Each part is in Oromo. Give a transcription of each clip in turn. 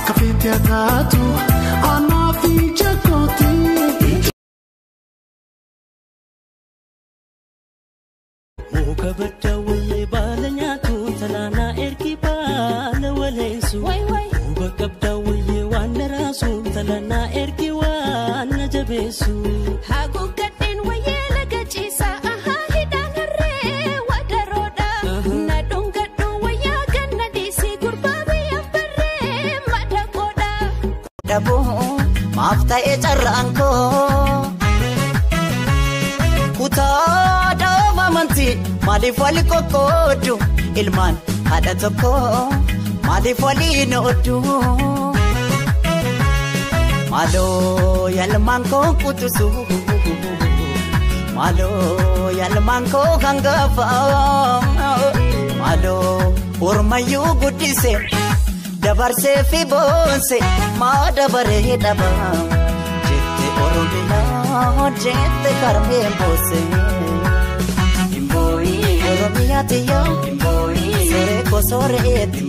Akka feete taatu anaa fi jakooti. Muka baddaa wallee baala nyaatu talaanaa ergi baala waleessu. Muka qabdaa wallee waan naraasu talaanaa ergi waan na jabeessu. Haguuggadheen wayyee laga ciisaa ahaa hidhaan harree wadaroodha. Na dhungadhu wayyaa ganna dhiisii gurbaa biyyaan barree madaqoodha. Dhabuu maaf ta'ee carraan koo kutaa dhaaba amantii maaliif wali qoqqooddu ilmaan haadha tokko maaliif waliin ooddu maaloo yaalmaan koo qutusu maaloo yaalmaan koo hangafa maaloo ormayyuu guddise dabarsee fi boonse maa dabaree dhaba jette Oromiyaa jette karmeen boose. Oromiyaa tiyyaa soree kosooreetti.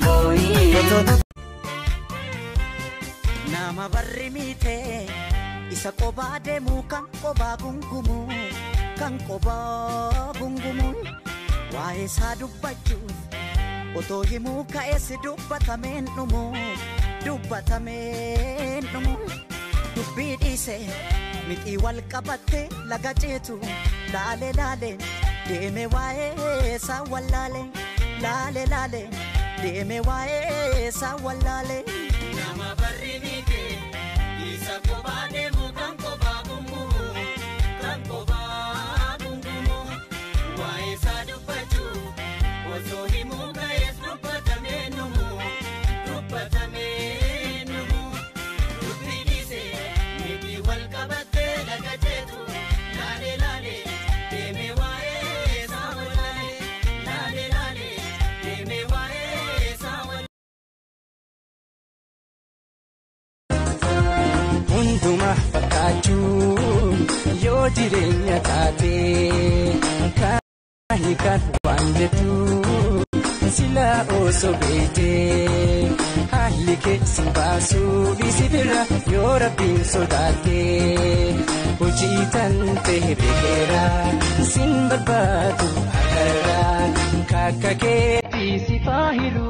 Nama barri miitee isa qobaa deemu kan qobaa gungumu kan qobaa gungumu waa'ee isaa dubbachuuf otoo himuu ka'ees dubbatameen dhumu dubbatameen dhumu dubbii dhiise mixii wal qabatte laga ceetu laale laale deeme waa'ee isaa wallaale laale laale deeme waa'ee isaa wallaale. Nama barri miite isa kophaa deemu kan kophaa gungumu kan kophaa gungumu waa'ee isaa dubbachuu osoo himuu ka'ees dubbatamee numu dubbatamee numu dubbii dhiise miti wal qabattee laga ceetu laale laale deeme waa'ee isaa wallaale laale laale deeme waa'ee isaa wallaale. Hundumaa fakkaachuun yoo jireenya taate kan hiikan waan jettu sila osoo beekte haalli keessi baasuu dhiisi bira yoo rabbiin sodaatte hojii tan ta'e beekeera sin barbaadu akarraa kakka keetii si faahiru.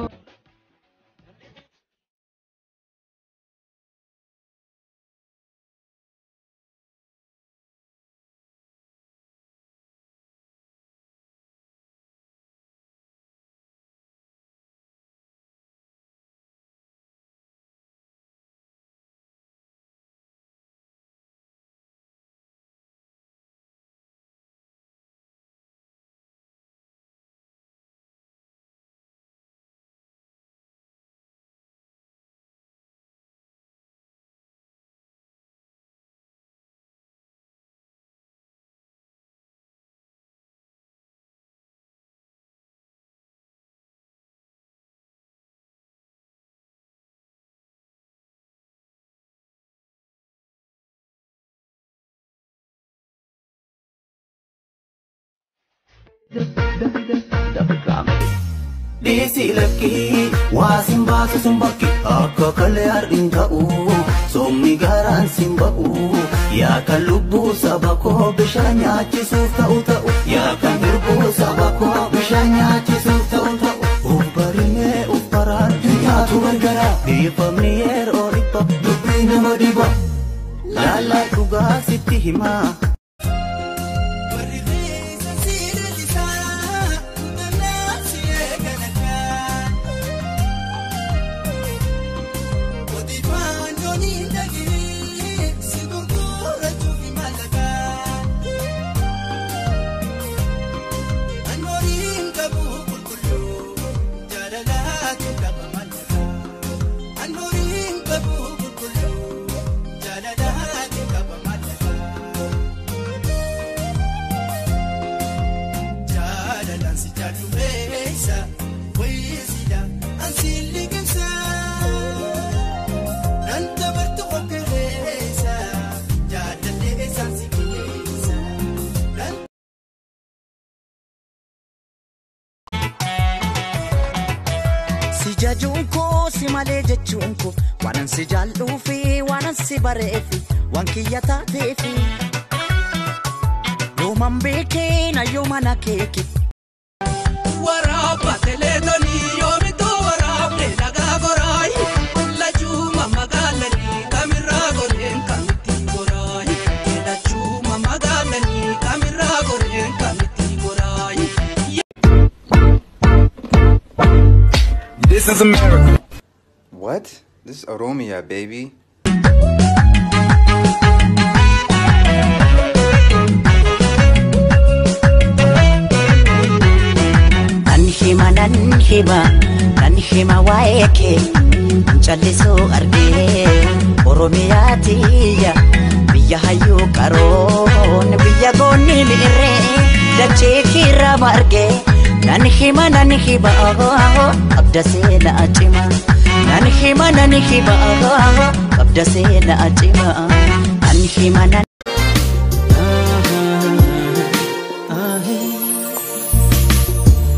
Dhiisi lakkii waa sin baasu sin bakki akka kalee har'in ta'u soomni garaan sin ba'u yaa kan lubbuu saba koo bishaan nyaachisuuf ta'u ta'u yaa kan hirbuu saba koo bishaan nyaachisuuf ta'u ta'u uf barinee uf baraan nyaatu gargara dhiifamni yeroo dhibba dubbii nama dhiba laallaa dhugaa sitti himaa. Jala Si jajuun koo si malee jechuun koo waanan si jaalluufi waanan si bareefi waan kiyya taateefi. Yooman beekee na yooman akeeke. Waraabba teleetoni yoomituu waraabne dhagaa goraayi lachuuma magaalanii kamirraa goreen kamitti goraayi lachuuma magaalanii kamirraa goreen kamitti goraayi. This is America. What? This is Oromia, baby. Nan hima nan hima nan hima waa'ee kee callisuu argee Oromiyaa tiyya biyya hayyuu qaroon biyya goonni mi'irree dachee kiirra margee nan hima nan hima qabda seenaa cima nan hima nan hima qabda seenaa cima nan hima nan.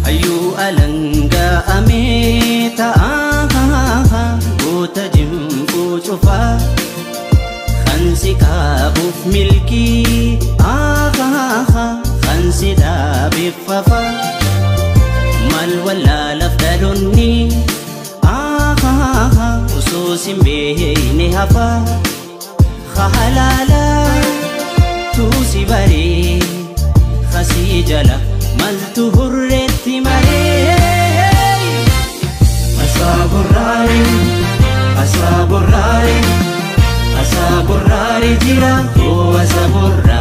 Hayyuu alangaa amee ta'a goota jimboo cufaa kansi qaabuuf milkii kansi dhaabeef fafa maal wallaalaaf dhaloonni osoo sin beekne hafa halaala tuusi baree kasii jala maltu hurreetti maree. Asaaburraare asaaburraare asaaburraare jira oo asaaburraare.